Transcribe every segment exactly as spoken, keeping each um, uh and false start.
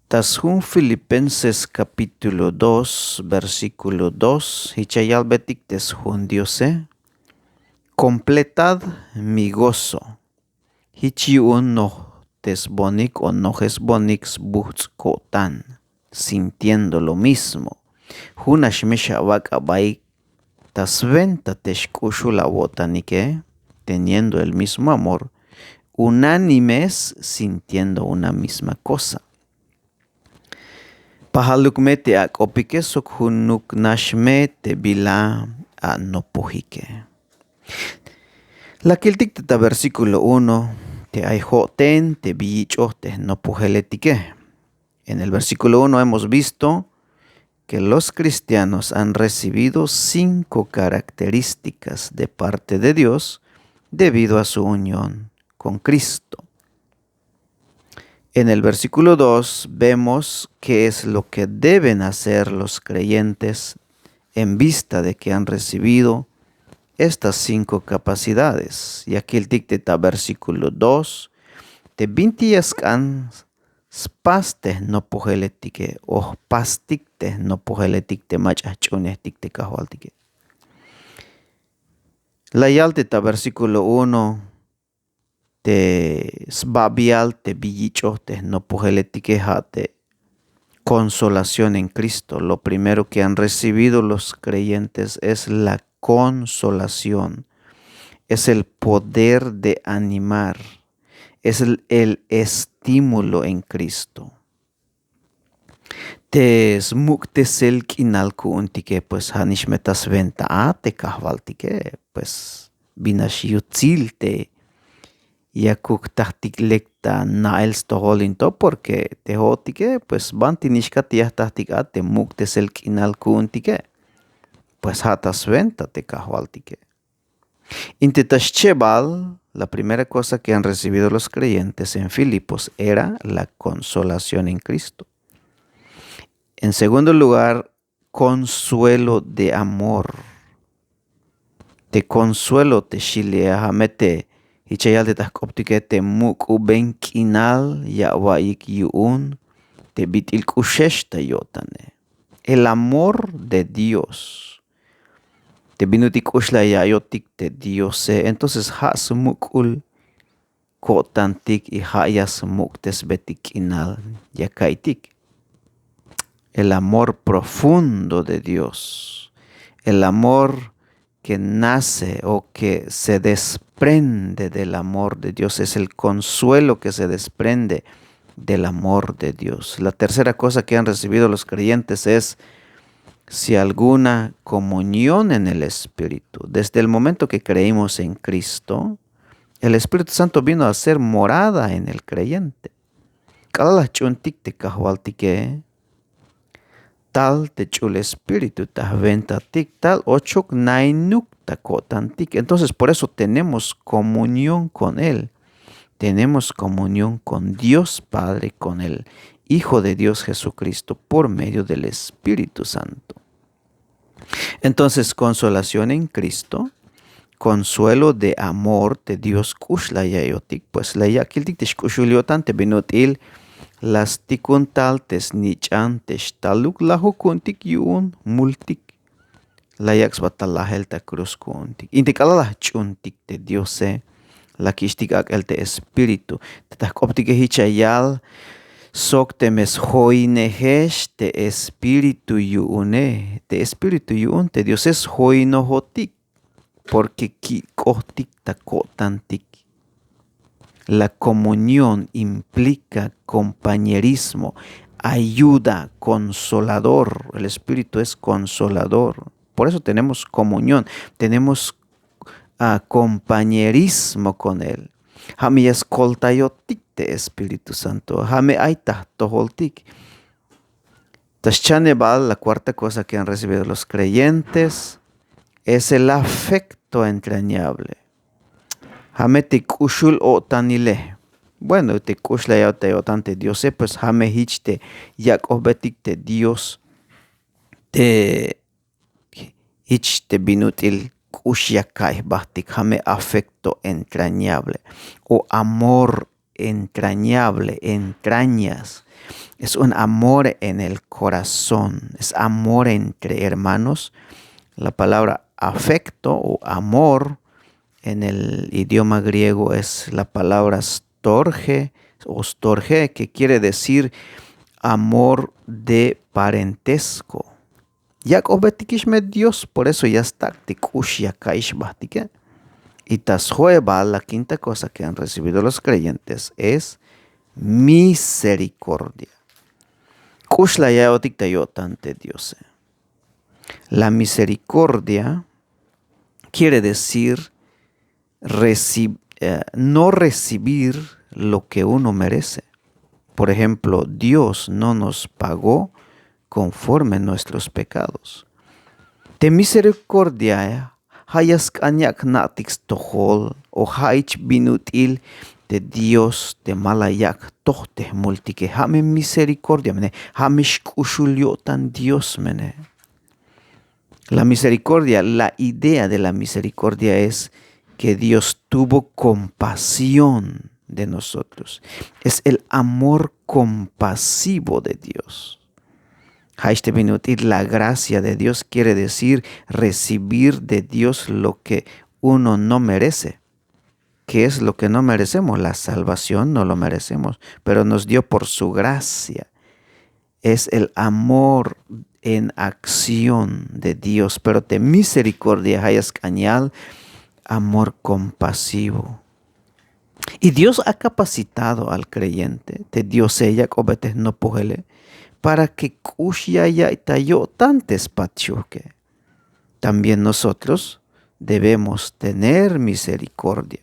Ta sjun Filipenses kapítulo dos versíkulo dos, jich ya yalbetik te sjun Diose: Kompletad mi gozo. Jich yu'un nojtesbonik o nojesbonik sbujts' ko'tan, sintiendo lo mismo. Junax me xawak' abaik ta swenta te xk'uxul awo'tanike, teniendo el mismo amor, unánimes sintiendo una misma cosa. Pajaluk me te ak'opike sok junuk nax me te bila anopojike. La kiltik te ta versíkulo uno te ay jo'ten te bi yich'oj te jnopojeletike. En el versíkulo uno hemos visto que los kristianos han recibido cinko karakterístikas de parte de Dios debido a su unión kon Kristo. En el versíkulo dos vemos ke es lo ke deben aser los kreyentes en vista de ke han resibido estas sinko kapasidades. Ya kiltik te ta versíkulo dos te binti ya sk'an spas te jnopojeletike o jpastik te jnopojeletik te mach'a jch'uunejtik te kajwaltike. La yal te ta versíkulo uno te sbabial te bi yich'oj te jnopojeletike ja' te konsolación en Kristo. Lo primero ke han resibido los kreyentes es la konsolación. Es el poder de animar. Es el estimulo en Kristo. Te smuk'tesel k'inal ku'untike pues ja' nix me ta swenta a te kajwaltike. Pues binax yutsil te yakuk jtajtik lek ta na'el stojol into porke te jo'otike pues banti nix ka te ya jtajtik a te muk'tesel k'inal ku'untike. Pues ja' ta swenta te kajwaltike. Inte ta xchebal la primera kosa ke han resibido los kreyentes en filipos era la konsolación en kristo. En segundo lugar, konsuelo de amor. Te konsuelo te xili'e ja' me te jich ya yal te ta jk'optike te muk'uben k'inal ya awa'iyik yu'un te bit'il k'uxex ta yo'tane. El amor de dios. Te bin ut'il k'ux la ya'iyotik te diose entonces ja' smuk'ul ko'tantik y ja' ya smuk'tesbetik k'inal ya ka'iytik. El amor profundo de dios. El amor ke nace o ke se desprende del amor de dios es el konsuelo ke se desprende del amor de dios. La tercera kosa ke han resibido los kreyentes es si alguna komunión en el espíritu desde el momento ke kreimos en kristo, el espíritu santo vino a ser morada en el kreyente. K'alal la jch'uuntik te kajwaltike tal te ch'ul espíritu ta jwentatik tal ochok nainuk ta ko'tantik entonces por eso tenemos komunión kon él. Tenemos komunión kon dios padre kon el hijo de dios jesukristo por medio del espíritu santo. Entonces konsolación en kristo, konsuelo de amor te dios k'ux la ya'iyotik pues la yak'iltik te xk'uxul yo'tan te bin ut'il la stikun tal te snich'an te xtaluk la jukun tik yu'un multik. La yak' sba ta lajel ta kruz ku'un tik in te k'alal la jch'uun tik te diose la kixtik ak'el te espíritu. Te ta jk'optike jich ya yal sok teme sjoyinejex te espíritu yu'une te espíritu yu'un te diose sjoyinojotik. Porke kik'ojtik ta ko'tantik. La komunión implika kompañerismo, ayuda, konsolador. El espíritu es konsolador. Por eso tenemos komunión, tenemos kompañerismo kon él. Ja' me ya skoltayotik te espíritu santo ja' me ay ta jtojoltik. Ta xchanebal la kuarta kosa ke han recibido los kreyentes es el afekto entrañable. Ja' me te k'uxul o'tanile. Bueno te k'ux la ya'ot ta yo'tan te diose pues ja' me jich te yak'ojbetik te dios te jich te bin ut'il k'ux ya ka'iy jbajtik ja' me afekto entrañable o amor entrañable, entrañas. Es un amor en el corazón, es amor entre hermanos. La palabra afecto o amor en el idioma griego es la palabra storge o storge, que quiere decir amor de parentesco. Yak'ojbetikix me Dios, por eso ya stak' te k'ux ya ka'iy xbajtike. Y ta sjo'ebal, la quinta cosa que han recibido los creyentes es misericordia. K'ux la ya'iyotik ta yo'tan te Diose. La misericordia quiere decir reci- eh, no recibir lo que uno merece. Por ejemplo, Dios no nos pagó conforme nuestros pecados. Te misericordiae ja' ya sk'an yak' jna'tik stojol o ja' jich bin ut'il te Dios te ma la yak' jtoj te jmultike. Ja' me misericordia mene, ja' me xk'uxul yo'tan Dios mene. La misericordia, la idea de la misericordia es que Dios tuvo compasión de nosotros. Es el amor compasivo de Dios. Ja' jich te bin ut'il, la gracia de Dios quiere decir recibir de Dios lo que uno no merece. ¿Qué es lo que no merecemos? La salvación no lo merecemos, pero nos dio por su gracia. Es el amor en acción de Dios, pero te misericordia ja' ya sk'an yal amor compasivo. Y Dios ha capacitado al creyente, te Diose yak'ojbe te jnopojele, para que k'ux ya ya'iy ta yo'tan te spat xuhke. También nosotros debemos tener misericordia.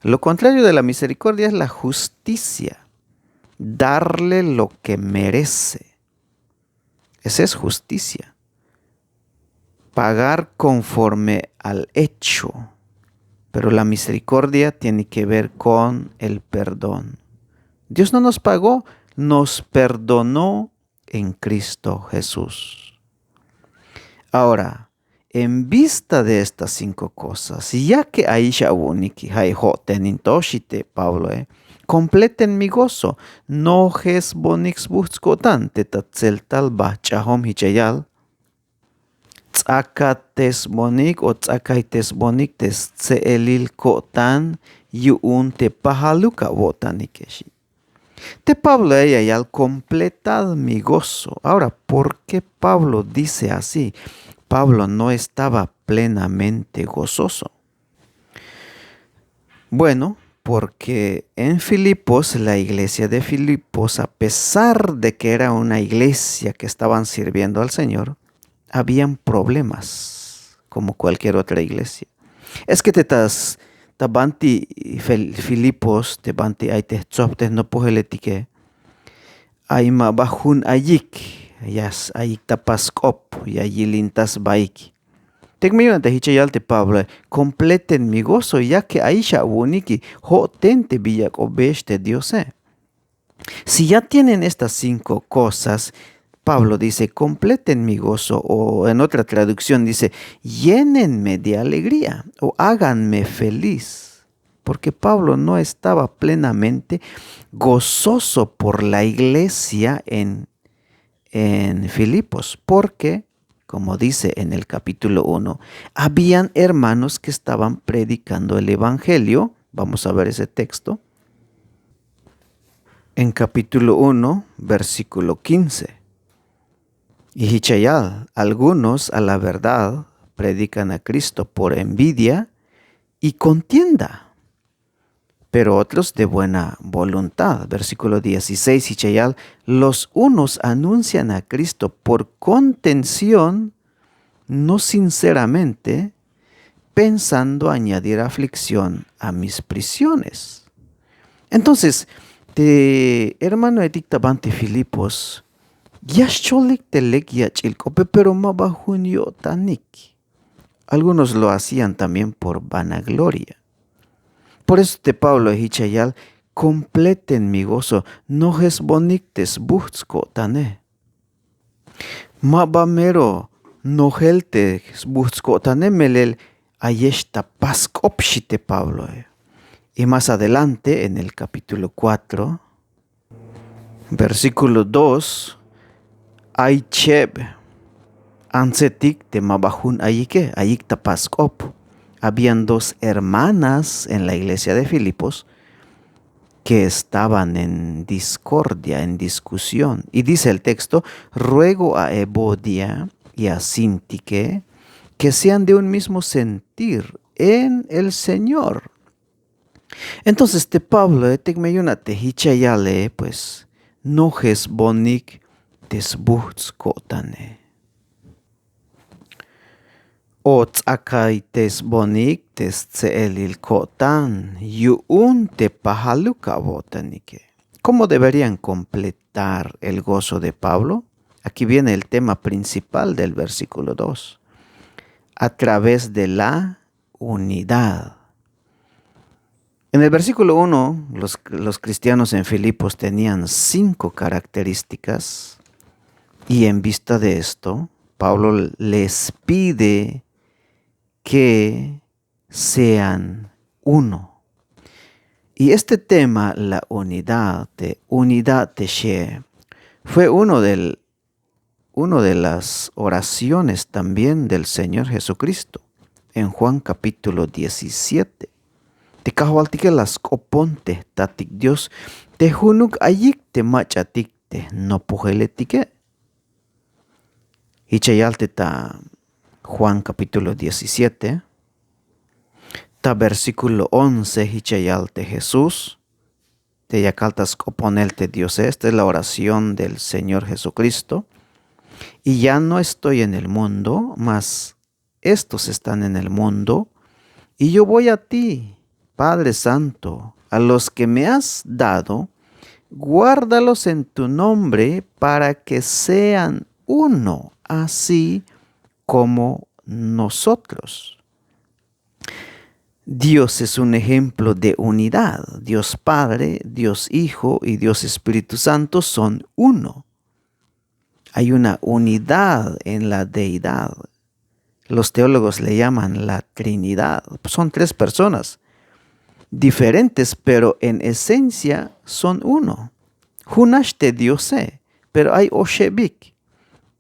Lo contrario de la misericordia es la justicia, darle lo que merece. Esa es justicia. Pagar conforme al hecho. Pero la misericordia tiene que ver con el perdón. Dios no nos pagó, nos perdonó en Cristo Jesús. Ahora, en vista de estas cinco cosas, ya que ayix awu'uniki, ja' e jo'ten in to xi te Pabloe, completen mi gozo, nojesbonik sbujts' ko'tan te ta tseltal bajch'ajom jich ya yal, ts'akatesbonik o ts'akaytesbonik te stse'elil ko'tan yu'un te pajaluk awo'tanike xi. Te Pabloe ya yal completad mi gozo. Ahora, ¿por qué Pablo dice así? Pablo no estaba plenamente gozoso. Bueno, porque en Filipos, la iglesia de Filipos, a pesar de que era una iglesia que estaban sirviendo al Señor, habían problemas, como cualquier otra iglesia. Es que te tas, ta banti Fel- Filipos, te banti ay te jtsop te jnopojeletike, ay ma ba jun ayik, ya s- ayik ta pas sk'op, ya yilintas baik. Tek me yu'un te jich ya yal te Pabloe, completen mi gozo, ya que ayix awu'uniki, jo'ten te bi yak'obeyex te Diose. Si ya tienen estas cinco cosas, Pablo dice, completen mi gozo, o en otra traducción dice, llénenme de alegría, o háganme feliz. Porque Pablo no estaba plenamente gozoso por la iglesia en, en Filipos, porque, como dice en el capítulo uno, habían hermanos que estaban predicando el evangelio. Vamos a ver ese texto. En capítulo uno, versículo quince. Y jich ya yal, algunos a la verdad predican a Cristo por envidia y contienda, pero otros de buena voluntad. Versículo dieciséis, jich ya yal, los unos anuncian a Cristo por contención, no sinceramente, pensando añadir aflicción a mis prisiones. Entonces, te hermanoetik ta banti Filipos, ya xcholik te lek yach'il k'ope, pero ma ba jun yo'tanik. Algunos lo hacían también por vanagloria. Por eso te Pablo jich ya yal, completen mi gozo, nojesbonik te sbujts' ko'tane. Ma ba mero nojel te sbujts' ko'tane, melel ayex ta pas sk'op, xi te Pabloe. Y más adelante, en el capítulo cuatro, versículo dos, ay cheb antsetik te ma ba jun ayike, ayik ta pas k'op. Habían dos hermanas en la iglesia de Filipos que estaban en discordia, en discusión. Y dice el texto: "Ruego a Evodia y a Sintique que sean de un mismo sentir en el Señor". Entonces te Pablo, eh, tek me yu'un a te jich ya yale, pues, nojesbonik te sbujts' ko'tane. O ts'akaytesbonik te stse'elil ko'tan yu'un te pajaluk awo'tanike. ¿Cómo deberían completar el gozo de Pablo? Aquí viene el tema principal del versículo dos. A través de la unidad. En el versículo uno, los, los cristianos en Filipos tenían cinco características, y en vista de esto, Pablo les pide que sean uno. Y este tema, la unidad, te unidad te she, fue uno del uno de las oraciones también del Señor Jesucristo en Juan capítulo diecisiete. Te Kajwaltike la sk'opon te jtatik Dios te junuk ayik te mach'atik te jnopojeletike. Jich ya yal te ta Juan capítulo diecisiete, ta versículo once, jich ya yal te Jesús, te yakal ta sk'oponel te Diose. Esta es la oración del Señor Jesucristo. Y ya no estoy en el mundo, mas estos están en el mundo, y yo voy a ti, Padre Santo. A los que me has dado, guárdalos en tu nombre para que sean uno, así como nosotros. Dios es un ejemplo de unidad. Dios Padre, Dios Hijo y Dios Espíritu Santo son uno. Hay una unidad en la deidad. Los teólogos le llaman la Trinidad. Son tres personas diferentes, pero en esencia son uno. Junax te Diose, pero ay oxebik.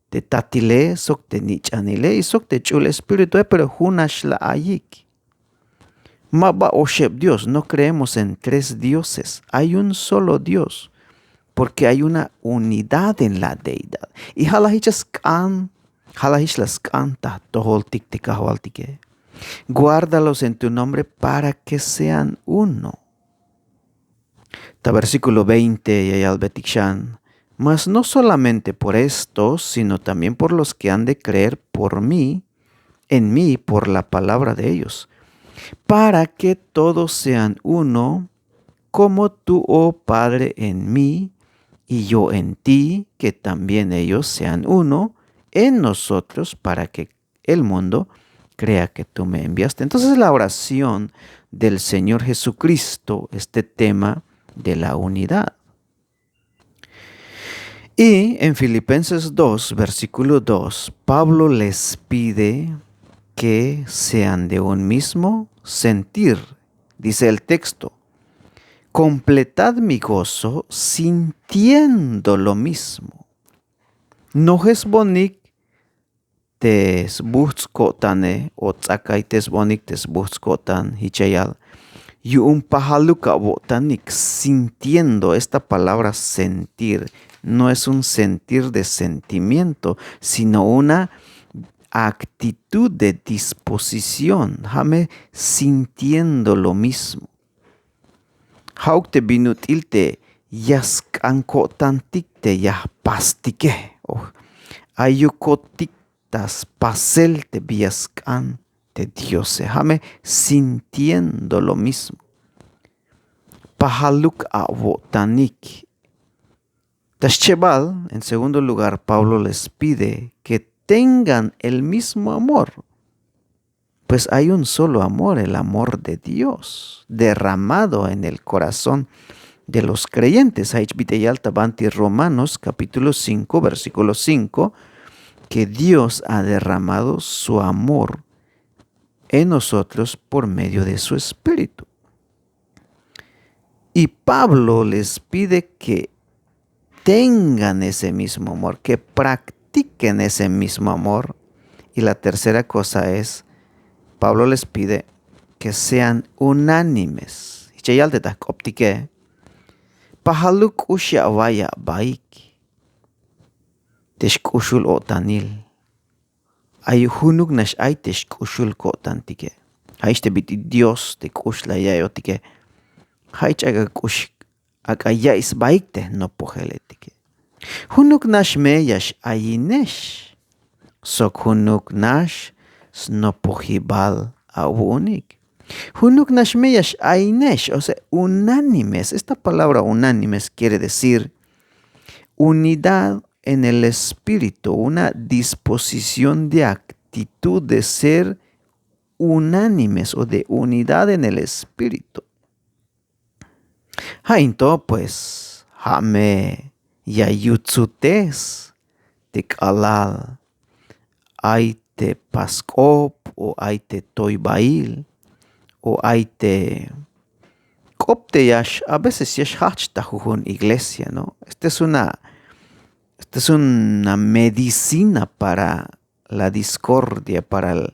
Te tatile, sok te nich'anile, y sok te ch'ul espiritue, pero junax la ayik. Ma ba oxeb Dios, no creemos en tres dioses. Hay un solo Dios, porque hay una unidad en la deidad. Y ja' la jich ya sk'an, ja' la jich la sk'an ta jtojoltik te Kajwaltike. Guárdalos en tu nombre para que sean uno. Ta versículo veinte ya yalbetik xan: "Mas no solamente por estos, sino también por los que han de creer por mí, en mí, por la palabra de ellos, para que todos sean uno, como tú, oh Padre, en mí, y yo en ti, que también ellos sean uno en nosotros, para que el mundo crea que tú me enviaste". Entonces la oración del Señor Jesucristo, este tema de la unidad. Y en Filipenses dos, versículo dos, Pablo les pide que sean de un mismo sentir. Dice el texto: "Completad mi gozo sintiendo lo mismo". Nojesbonik te sbujts' ko'tane, o ts'akaytesbonik te sbujts' ko'tan, jich ya yal, yu'un pajaluk awo'tanik, sintiendo. Esta palabra sentir no es un sentir de sentimiento, sino una actitud de disposición. Ja' me sintiendo lo mismo. Ja'uk te bin ut'il te ya sk'an ko'tantik te ya jpastike. Ayukotik ta spasel te bi ya sk'an te Diose. Ja' me sintiendo lo mismo. Pajaluk awo'tanik. Ta schebal, en segundo lugar, Pablo les pide que tengan el mismo amor. Pues hay un solo amor, el amor de Dios, derramado en el corazón de los creyentes. Jich bit'il ya yal ta banti Romanos capítulo cinco, versículo cinco, que Dios ha derramado su amor en nosotros por medio de su Espíritu. Y Pablo les pide que tengan ese mismo amor, que practiquen ese mismo amor. Y la tercera cosa es, Pablo les pide que sean unánimes. Jichayal te ta jk'optike, pajaluk k'ux ya awa'iy abaik te xk'uxul-o'tanil. Ay junuk nax ay te xk'uxul ko'tantike. Ay ix te bit'il Dios te k'ux la ya'iyotike. Ja' ix ak'a k'ux ak'a ya'iy sbaik te jnopojeletike. Junuk nax me ya x-ayinex sok junuk nax snopojibal awu'unik. Junuk nax me ya x-ayinex, o sea, unánimes. Esta palabra unánimes quiere decir unidad en el espíritu, una disposición de actitud de ser unánimes o de unidad en el espíritu. Ja' into pues ja' me ya yutsutes te k'alal ay te pask'op o ay te toybail o ay te k'op te ya x-, a veces ya xjajch ta jujun iglesia, ¿no? Este es una, este es una medicina para la discordia, para la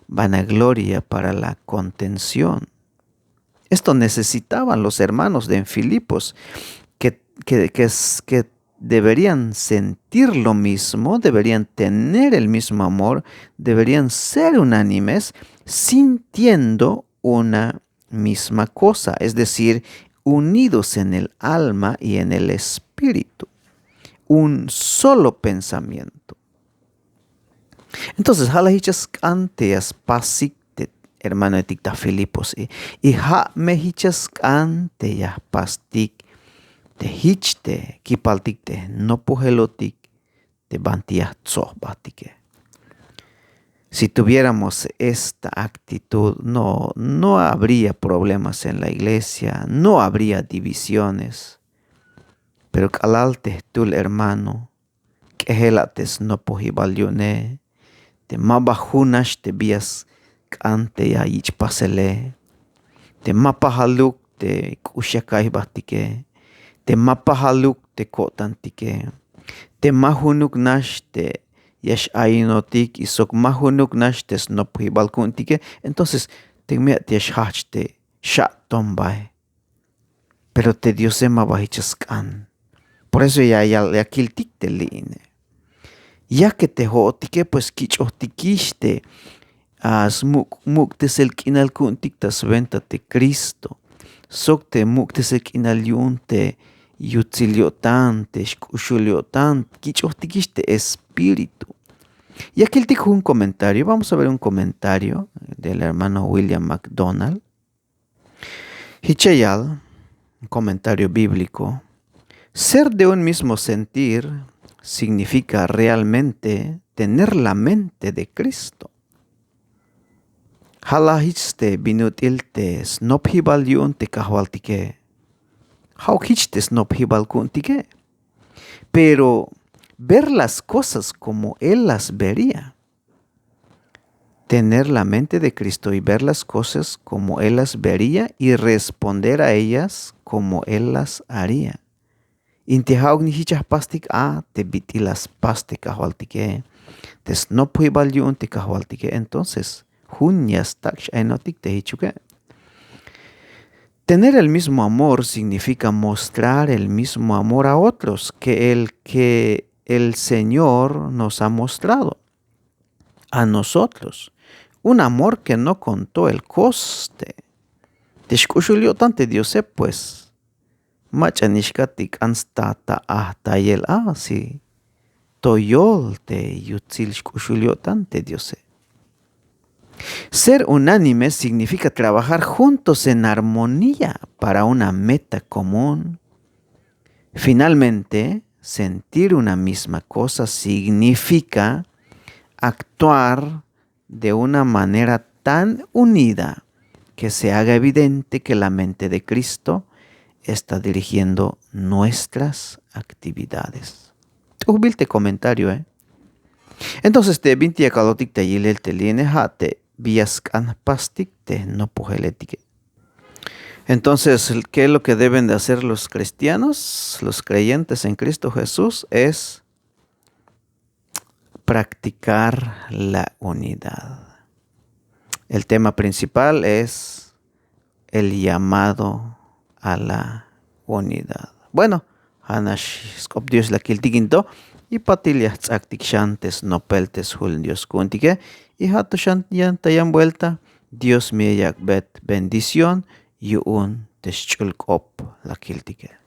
vanagloria, para la contención. Esto necesitaban los hermanos de en Filipos, que, que, que, s- que deberían sentir lo mismo, deberían tener el mismo amor, deberían ser unánimes, sintiendo una misma cosa, es decir, unidos en el alma y en el espíritu, un solo pensamiento. Entonces ja' la jich ya sk'an te ya spasik te hermanoetik ta Filipos, y ja' me jich ya sk'an te ya jpastik te jich te kipaltik te jnopojelotik te banti ya jtso jbajtike. Si tuviéramos esta actitud, no, no habría problemas en la iglesia, no habría divisiones. Pero k'alal te jtul hermano k'ejel a te snopojibal yu'une, te ma ba jun nax te bi ya sk'an te ya yich' pasele, te ma pajaluk te k'ux ya ka'iy jbajtike, te ma pajaluk te ko'tantike, te ma junuk nax te ya x-ayinotik y sok ma junuk nax te snopojibal ku'untike, entonces te me ya xjajch te xa'ton bae. Pero te Diose ma ba jich ya sk'an. Por eso ya, ya, ya kiltik te li'ine. Ya que te jo'otike pues kich'ojtikix te a smuk', muk'tesel k'inal ku'untik ta swenta te Cristo. Sok te muk'tesel k'inal yu'un te yutsil yo'tan, te xk'uxul yo'tan, kich'ojtikix te espíritu. Ya kiltik jun comentario, vamos a ver un comentario del hermano William McDonald. Hicheyal, comentario bíblico. Ser de un mismo sentir significa realmente tener la mente de Cristo. Jalajich te bin ut'il te snopjibal yu'un te kajwaltike. Ja'uk jich te snopjibal ku'untike. Pero ver las cosas como él las vería. Tener la mente de Cristo y ver las cosas como él las vería y responder a ellas como él las haría. Inti ja'uk ni jich ya jpastik a te bit'il la spas te kajwaltike, te snopjibal yu'un te kajwaltike, entonces jun ya stak' x'ainotik te jichuke. Tener el mismo amor significa mostrar el mismo amor a otros que el que el Señor nos ha mostrado a nosotros, un amor que no contó el coste. Te xk'uxul yo'tan te Diose, pues mach'a nix ka ti k'an sta ta ajtayel a si toyol te yutsil xk'uxul yo'tan te Diose. Ser unánime significa trabajar juntos en armonía para una meta común. Finalmente, sentir una misma cosa significa actuar de una manera tan unida que se haga evidente que la mente de Cristo está dirigiendo nuestras actividades. T'ujbil te comentario, eh. Entonces te binti ya kalotik te yilel te li'ine ja' te bi ya sk'an jpastik te jnopojeletike. Entonces, ¿qué es lo que deben de hacer los cristianos, los creyentes en Cristo Jesús? Es practicar la unidad. El tema principal es el llamado a la unidad. Bueno, janax sk'op Dios la kiltik in to, y patil ya jts'aktik xan te snopel te sjul Dios ku'untike, y ja' to xan yan ta yan vuelta. Dios me ya yak'bet bendición yu'un te xch'ul k'op la kiltike.